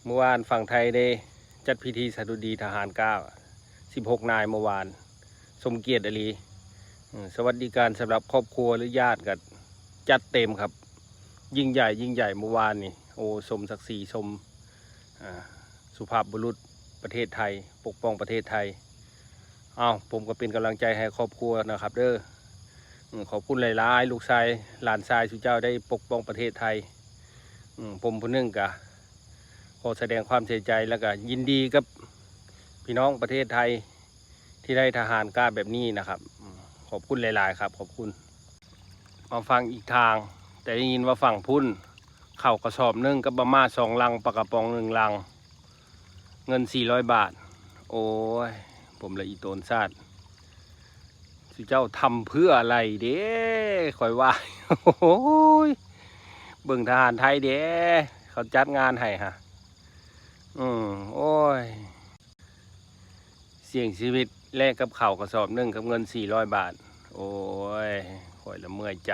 ເມື່ອວານຝັ່ງໄທໄດ້ຈັດພິທີສະດຸດີທະຫານກ້າສິບຫົກນາຍເມື່ອວານ ສົມກຽດອີ່ຫຼີ. ເອີ ສະຫວັດດີການສຳລັບຄອບຄົວ ຫຼື ຍາດກໍຈັດເຕັມຄັບ ຍິ່ງໃຫຍ່ ຍິ່ງໃຫຍ່ເມື່ອວານນີ້. ໂອ້ ສົມສັກສີ ສົມ ອ່າ ສຸພາບບຸລຸດປະເທດໄທ ປົກປ້ອງປະເທດໄທ. ເອົ້າ ຜົມກໍເປັນກຳລັງໃຈໃຫ້ຄອບຄົວນະຄັບເດີ. ອືມ ຂອບຄຸນຫຼາຍໆ ລູກຊາຍ ຫຼານຊາຍ ສຸເຈົ້າໄດ້ປົກປ້ອງປະເທດໄທ. ອືມ ຜົມຜູ້ໜຶ່ງກະຂໍສະແດງຄວາມເສຍໃຈ ແລ້ວກະຍິນດີກັບພີ່ນ້ອງປະເທດໄທ ທີ່ໄດ້ທະຫານກ້າແບບນີ້ນະຄັບ. ອືມ ຂອບຄຸນຫຼາຍໆ ຄັບ ຂອບຄຸນ. ມາຝັ່ງອີກທາງ ແຕ່ໄດ້ຍິນວ່າຝັ່ງພຸ້ນ ເຂົ້າກະສອບໜຶ່ງກັບມາມ່າສອງລັງ ປາກະປ໋ອງໜຶ່ງລັງ ເງິນສີ່ຮ້ອຍບາດ. ໂອ້ຍ ຜົມລະອີໂຕນຊາດ ສຸເຈົ້າທຳເພື່ອອະໄລເດ້ ຂ້ອຍວ່າ. ໂອ້ຍ ເບິ່ງທະຫານໄທເດ້ ເຂົາຈັດງານໃຫ້ຫະ. ອືມ ໂອ້ຍ ສ່ຽງຊີວິດແລກກັບເຂົ້າກະສອບໜຶ່ງກັບເງິນສີ່ຮ້ອຍບາດ. ໂອ້ຍ ຂ້ອຍລະເມື່ອຍໃຈ.